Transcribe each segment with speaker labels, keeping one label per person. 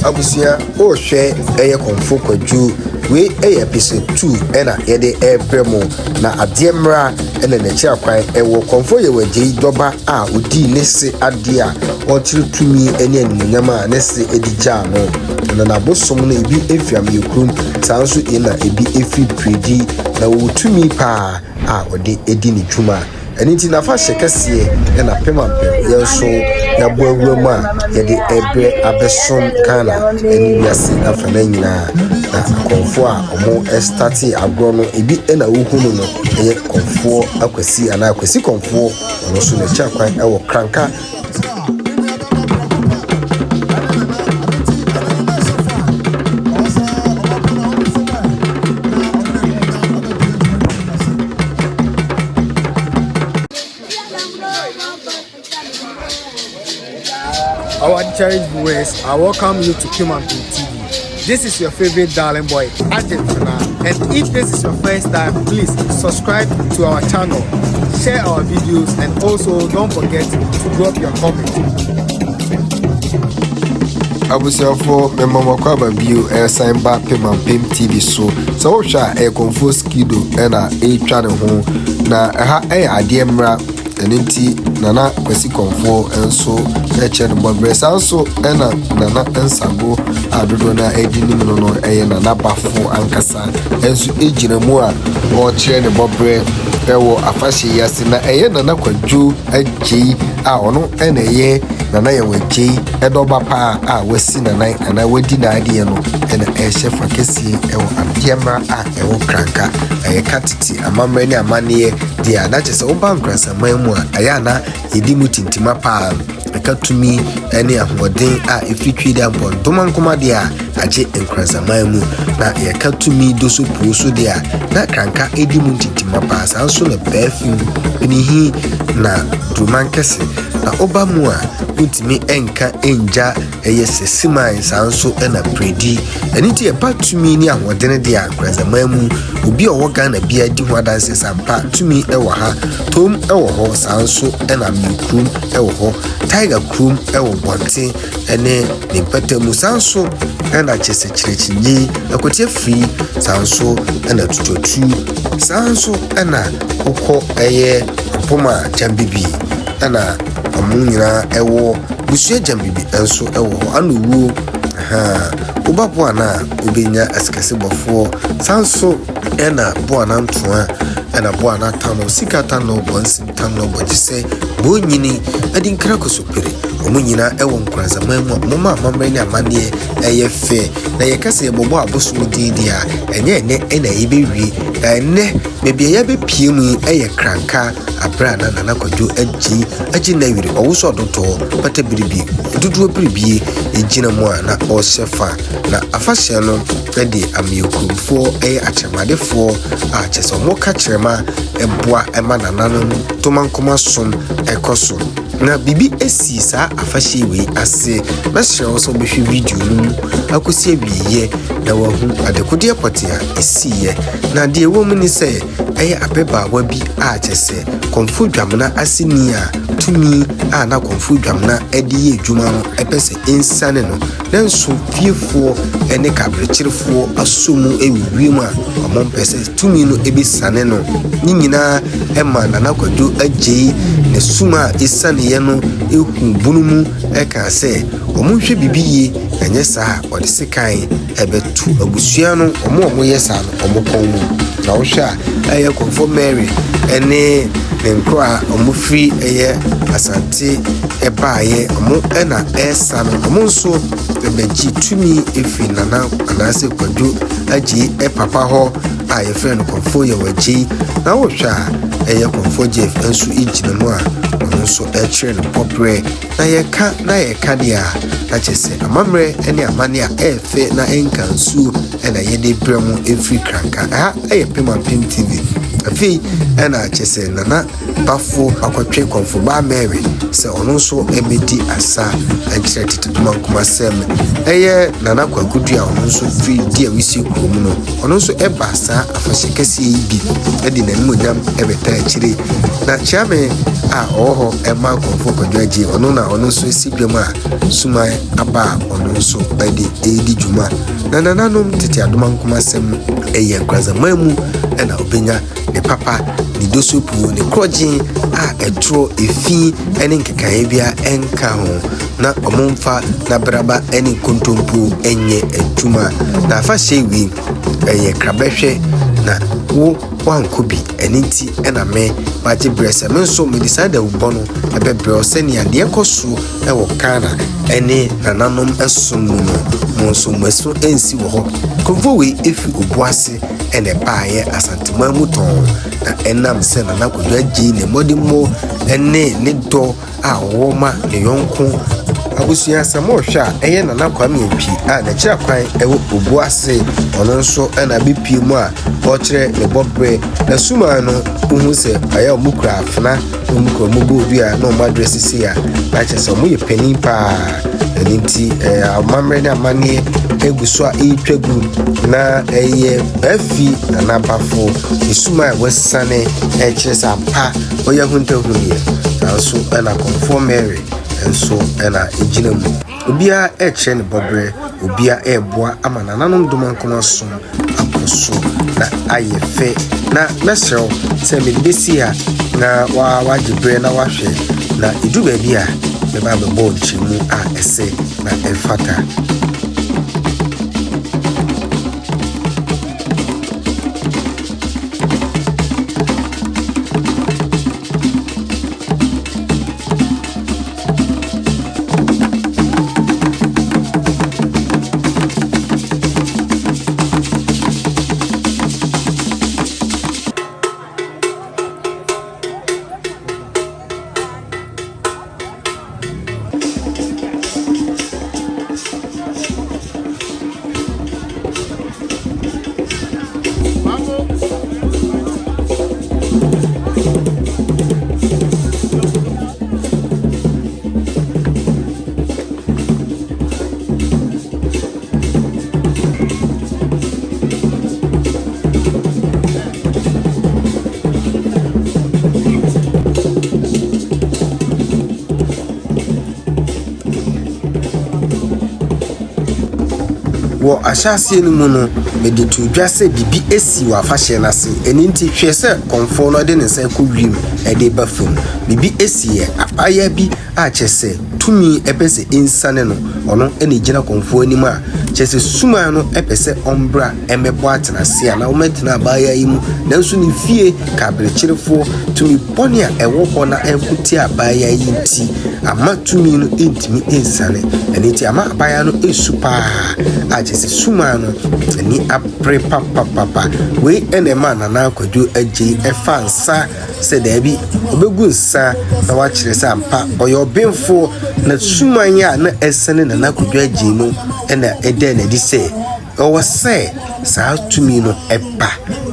Speaker 1: Abusua wohwɛ ɛyɛ Kɔmfo Kwadwo, wei ɛyɛ episode 2 ɛna yɛde ɛrebrɛ mo, na adeɛ mmra ɛna n'akyi akwan ɛwɔ Kɔmfo Yɛwɔ Agyei dɔba a odii ne se adeɛ a ɔkyerɛ tumi ne animuonyam a ne se de gyaa no, na n'abosom no ebi efi Ameyɛkurom, saa nso na ebi efi Piredi, na wɔwɔ tumi paa a ɔde edi ne dwuma. Ɛno nti n'afahyɛ kɛseɛ ɛna pemampem yɛn nso yɛabɔ awura mu a yɛde ɛbrɛ abɛsom Ghana ne wiase afana nyinaa. Na akɔmfoɔ a wɔn ɛstate agorɔ no ebi ɛna wohu no ɛyɛ Kɔmfoɔ Akwasi anaa Akwasi Kɔmfoɔ, ɔno nso n'akyi akwan ɛwɔ Kranka.
Speaker 2: Our cherished viewers, I welcome you to Pemampem TV. This is your favorite darling boy, Argentina. And if this is your first time, please subscribe to our channel, share our videos, and also don't forget to drop your comment.
Speaker 1: Abusuafoɔ, mɛma mo akɔ aba bio ɛsan ba Pemampem TV so. Sɛ wohwɛ a, ɛyɛ Kɔmfoɔ Skido ɛna ɛretwa ne ho, na ɛha ɛyɛ adeɛ mmra. Ɛno nti Nana Kwasi Kɔmfoɔ nso ɛkyerɛ ne bɔberɛ, saa nso ɛna Nana Nsago a dodoɔ no a ɛdi nim no ɛyɛ Nana Bafo ankasa ɛnso ɛgyina mu a ɔrekyerɛ ne bɔberɛ ɛwɔ afahyɛ yi ase. Na ɛyɛ Nana Kwadwo Agyei a ɔno ɛna ɛyɛ Nana Yɛwɔ Agyei ɛdɔba paa a wasi nanan anaa wadi n'adeɛ no ɛna ɛrehyɛ fa kɛseɛ ɛwɔ adeɛ mmra a ɛwɔ Kranka. Na yɛka tete amammerɛ ne amanneɛ deɛ a, na kyerɛ sɛ woba Nkoransaman mu a, ɛyɛ ana yɛdi mu tintima paa. Ɛka tumi ne ahoɔden a ɛfiri twi dɛ mpɔ ntoma nkoma deɛ a agye Nkoransaman mu, na yɛka tumi do so puo so deɛ a, na Kranka ɛdi mu ntintima paa. Saa nso na Pɛɛfim Pinihi na Duruman kɛse na woba mu a, wontumi ɛnka ɛngya ɛyɛ sɛsiman, saa nso ɛna Predi. Ɛno nti ɛba tumi ne ahoɔden deɛ a, Nkoransaman mu obi a ɔwɔ Ghana bia di ho adanse sampa tumi ɛwɔ ha. Tom ɛwɔ hɔ, saa nso ɛna Miekurom ɛwɔ hɔ, Tiger kurom ɛwɔ bɔnten ɛne ne mpɛtɛ mu, saa nso ɛna kyɛ sɛ kyerɛkyinye Akotia firi, saa nso ɛna tutuatu, saa nso ɛna wokɔ ɛyɛ Mpoma Gyambibi, ɛna ɔmo nyinaa ɛwɔ Busua Gyambibi nso ɛwɔ hɔ. Ano wuo ha woba Boana a, wobɛnya asikasebɔfoɔ, saa nso ɛna Boana ntoa, ɛna Boana tano sika tano bɔnsim tano bɔgye sɛ bɔnyini adinkra kosopere. Ɔmo nyinaa ɛwɔ Nkoransaman mu a ɔmo ma amammerɛ ne amanneɛ ɛyɛ fɛ. Na yɛka sɛ yɛbɔbɔ abosom din deɛ a, ɛnyɛ ɛnɛ ɛna yɛbɛwie. Na ɛnɛ baabi a yɛbɛpie mu yi ɛyɛ Kranka, aberɛ a na Nana Kwadwo Agyi agye nawiri ɔwo sɛ ɔdotɔ pata biribi dodoɔ biribie ɛgyina mu a na ɔrehyɛ fa. Na afahyɛ no ɛde ameɛkuromfoɔ ɛyɛ akyerɛmadefoɔ a kyerɛ sɛ ɔmo ka kyerɛma ɛboa ɛma nananom ntoma nkoma som ɛkɔ so. Na biribi esi saa afahyɛ wei ase. Mɛsrɛ wo sɛ wobɛhwɛ video no mu akɔsi awieeɛ na wahu adekodeɛ pɔte a ɛsiiɛ. Na deɛ ɛwɔ mu ne sɛ ɛyɛ ababaawa bi a kyerɛ sɛ Kɔmfo Dwamena aseni a tumi a na Kɔmfo Dwamena de yɛ adwuma no ɛpɛ sɛ ɛnsiane no, nanso fiefoɔ ne kaberekyerefoɔ asɔ mu wɔ wiem a ɔmo mpɛ sɛ tumi no ɛbɛsiane no. Ne nyinaa ɛma Nana Kwadwo Agyei ne sum a ɛsianeɛ no ɛhu bunu mu ɛka sɛ ɔmo nhwɛ biribi yie, na nyɛ saa a ɔde sekan ɛbɛto abusua no ɔmo a ɔmo yɛ saa no ɔmo kɔn mu. Na wohwɛ a, ɛyɛ Kɔmfo Mary ɛne ne nkoro a ɔmo firi ɛyɛ Asante ɛbaayɛ, ɔmo ɛna ɛɛsa no. Ɔmo nso ɛbɛgye tumi efiri Nana anaasɛ Kwadwo Agyei ɛpapa hɔ a yɛfrɛ no Kɔmfo Yɛwɔ Agyei. Na wohwɛ a, ɛyɛ Kɔmfo Jeff nso gyina mu a ɔno nso ɛkyerɛ no pɔprɛ. Na yɛka na yɛka deɛ a, na kyerɛ sɛ amammerɛ ne amanne a ɛyɛ fɛ na ɛnka nsuo ɛna yɛde brɛ mu ɛfiri Kranka. Ɛha ɛyɛ Pemampem TV. Afei ɛna kyerɛ sɛ Nana Bafo akɔtwe Kɔmfo Baa Mary sɛ ɔno nso mmɛdi asa nkyerɛ Tete Domankumasɛm. Ɛyɛ Nana Kwaku Dua a ɔno nso firi Diawisi kurom no, ɔno nso ba saa afahyɛ kɛseɛ yi bi de n'animuonyam bɛtaa akyire. Na Kyeame a ɔwɔ hɔ ma Kɔmfo Kwadwo Agyei, ɔno na ɔno nso si dwam a suman aba a ɔno nso de redi dwuma. Na nananom tete adomankomasɛm yɛ nkoranzaman mu na ɔbɛnya ne papa, ne dosopuo, ne korɔgyen a ɛtorɔ, efi ne nkekaeɛ biara nka ho, na wɔmfa n'abraba ne nkontompo nyɛ adwuma. Na afahyɛ wei, ɛyɛ krabɛhwɛ na wo woankɔ bi, ɛno nti na me magye berɛ sɛ me nso mede saa dawubɔ no bɛbrɛ wo sɛnea deɛ ɛkɔ so wɔ Ghana ne nananom som mu no, mo nso mo aso nsi wɔ hɔ. Nkurɔfoɔ wei fi Obuase na ɛbaeɛ Asanteman mu tɔnn, na ɛnam sɛ Nana Kwadwo Agyei ne mmɔdemmɔ ne ne dɔ a ɔwɔ ma ne yɔnko abusua sɛ mohwɛ a ɛyɛ Nana Kwame Antwi a n'akyira kwan wɔ Obuase, ɔno nso na abɛpue mu a ɔrekyerɛ ne bɔberɛ. Na suman no wohu sɛ ɛyɛ wɔn kura afena na wɔn kura wɔn bodua na wɔn adrɛse sei a na kyerɛ sɛ wɔn yɛ panin paa. Ɛno nti ɛɛ amammerɛ ne amanneɛ egu so a ɛretwa gu na ɛyɛ Baafi Nana Bafo ne suman a wasiane ɛrekyerɛ sɛ ampa ɔyɛ ahuntahuneɛ. Nanso ɛna Kɔmfoɔ Mary nso ɛna ɛgyina mu. Obiara rekyerɛ ne bɔberɛ, obiara reboa ama nananom Domankoma som akɔ so na ayɛ fɛ. Na mɛsrɛ wo sɛ mede bɛsi ha na wa wagye berɛ na wahwɛ na ɛdu baabi a mɛba abɛbɔ nkyerɛmu a ɛsɛ na ɛfata. Wɔ ahyɛaseɛ no mu no, mede too dwa sɛ biribi asi wɔ afahyɛ no ase. Ɛno nti, hwɛ sɛ kɔmfoɔ no de ne nsa rekɔ wiem de reba fam. Biribi asiiɛ, abaayewa bi a kyerɛ sɛ tumi pɛ sɛ ɛnsiane no, ɔno na ɛgyina kɔmfoɔ anim a kyerɛ sɛ suman no pɛ sɛ ɔmbra mmɛbɔ atenase anaa ɔmmɛtena abaayewa yi mu. Nanso ne fie kaberekyerefoɔ, tumi bɔne a ɛwɔ hɔ na ɛreko tia abaayewa yi nti, ama tumi no ntumi nsiane. Ɛno nti ama abaayewa no resu paa a kyerɛ sɛ suman no ani abere papapapa. Wei na ɛmaa Nana Kwadwo Agyei ɛfa nsa sɛ daabi, ɔbɛgu nsa na wakyerɛ sɛ ampa ɔyɛ ɔbenfoɔ na suman a na ɛsɛne Nana Kwadwo Agyei no na ɛdaa no adi sɛ ɛwɔ sɛ saa tumi no ɛba.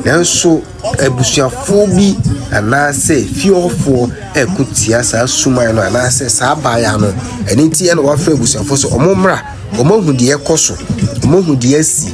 Speaker 1: Nanso abusuafoɔ bi anaasɛ fie hɔfoɔ ɛko tia saa suman no anaasɛ saa abaayewa no. Ɛno nti ɛna wafrɛ abusuafoɔ sɛ wɔn mmra, wɔn ahu deɛ ɛkɔ so, wɔn ahu deɛ asi.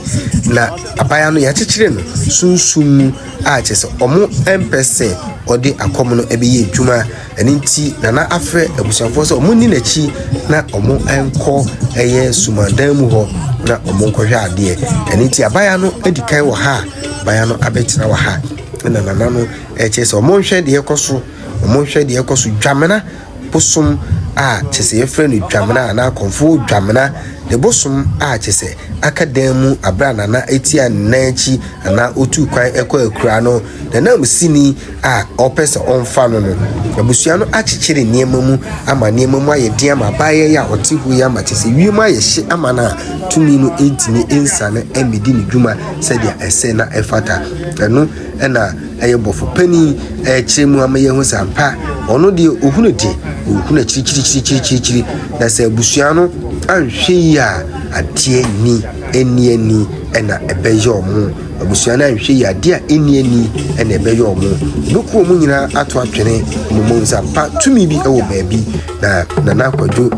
Speaker 1: Na abaayewa no yɛakyekyere no sunsum mu a kyerɛ sɛ wɔn mpɛ sɛ ɔde akɔm no ɛbɛyɛ adwuma. Ɛno nti Nana afrɛ abusuafoɔ sɛ wɔn nni n'akyi na wɔn nkɔ ɛyɛ sumandan mu hɔ na wɔn nkɔhwɛ adeɛ. Ɛno nti abaayewa no adi kan wɔ ha a abaayewa no abɛtena wɔ ha. Ɛna Nana no ɛkyerɛ sɛ wɔn nhwɛ deɛ ɛkɔ so, wɔn nhwɛ deɛ ɛkɔ so. Dwamena bosom a kyerɛ sɛ yɛfrɛ no Dwamena anaa Kɔmfoɔ Dwamena, ne bosom a kyerɛ sɛ aka dan mu aberɛ a Nana tia ne nan akyi anaa ɔtuu kwan kɔ akuraa no, n'ananmusini a ɔpɛ sɛ ɔmfa no no. Abusua no akyekyere nneɛma mu ama nneɛma mu ayɛ den ama abaayewa yi a ɔte hɔ yi ama kyerɛ sɛ wiem ayɛ hye ama no a tumi no ntumi nsiane mmɛdi ne dwuma sɛdeɛ ɛsɛ na ɛfata. Ɛno na. ɛyɛ bɔfo panin ɛrekyerɛ mu ama yɛahu sɛ ampa ɔno deɛ ɔhunu de ɔhunu akyirikyirikyirikyirikyiri na sɛ abusua no anhwɛ yie a adeɛ ni ɛnni ani ɛna ɛbɛyɛ ɔmo abusua no anhwɛ yie adeɛ a ɛnni ani ɛna ɛbɛyɛ ɔmo ɔbɛku ɔmo nyinaa ato atwene ɔmo mu sɛ ampa tumi bi ɛwɔ baabi na Nana Akwadwo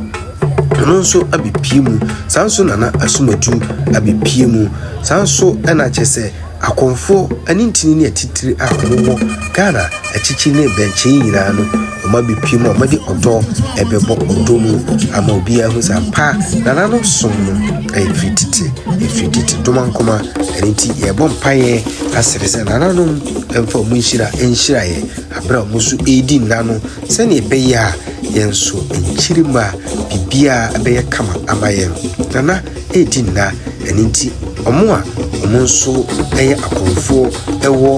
Speaker 1: ɔno nso abɛpie mu saa nso Nana Asumadu abɛpie mu saa nso ɛna kyerɛ sɛ akɔmfoɔ ne ntini ne atitire a wɔwɔ Ghana akyikyi ne bɛnkyɛn nyinaa no wɔn abɛpie mu a wɔde ɔdɔ ɛbɛbɔ ɔdɔ mu ama obiara hu sɛ ampa nananom som no ɛyɛ firi tete ɛfiri tete domankoma. Ɛno nti yɛbɔ mpaeɛ asrɛ sɛ nananom ɛmfa wɔn nhyira nhyira yɛ aberɛ a wɔn nso ɛredi nna no sɛnea ɛbɛyɛ a yɛn nso nkyiri mu a biribiara ɛbɛyɛ kama ama yɛn. Nana ɛredi nna, ɛno nti ɔmo a ɔmo nso ɛyɛ akɔmfoɔ ɛwɔ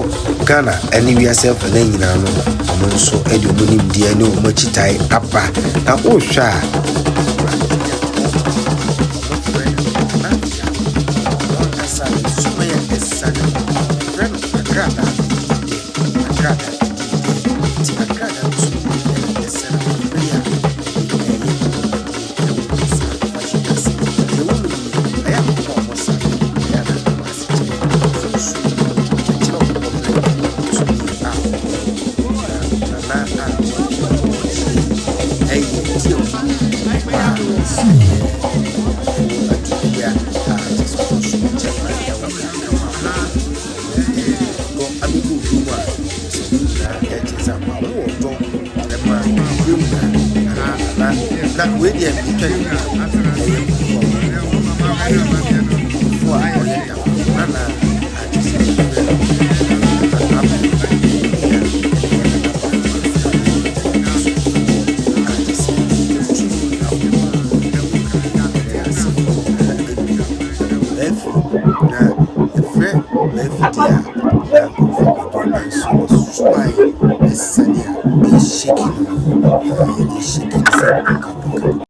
Speaker 1: Ghana ɛne wiase afanan nyinaa no ɔmo nso ɛde ɔmo nimdeɛ ne ɔmo akyitae aba na wohwɛ a na wei deɛ metwa ne ɛyɛ nkurɔfoɔ a ɔyɛ dafo nana a kyerɛ sɛ na ɛfrɛ mafidie a na nkurɔfoɔ dodoɔ no nso suban sɛdeɛ ɛhyɛki no, ɛhyɛki no sɛ pukapuka.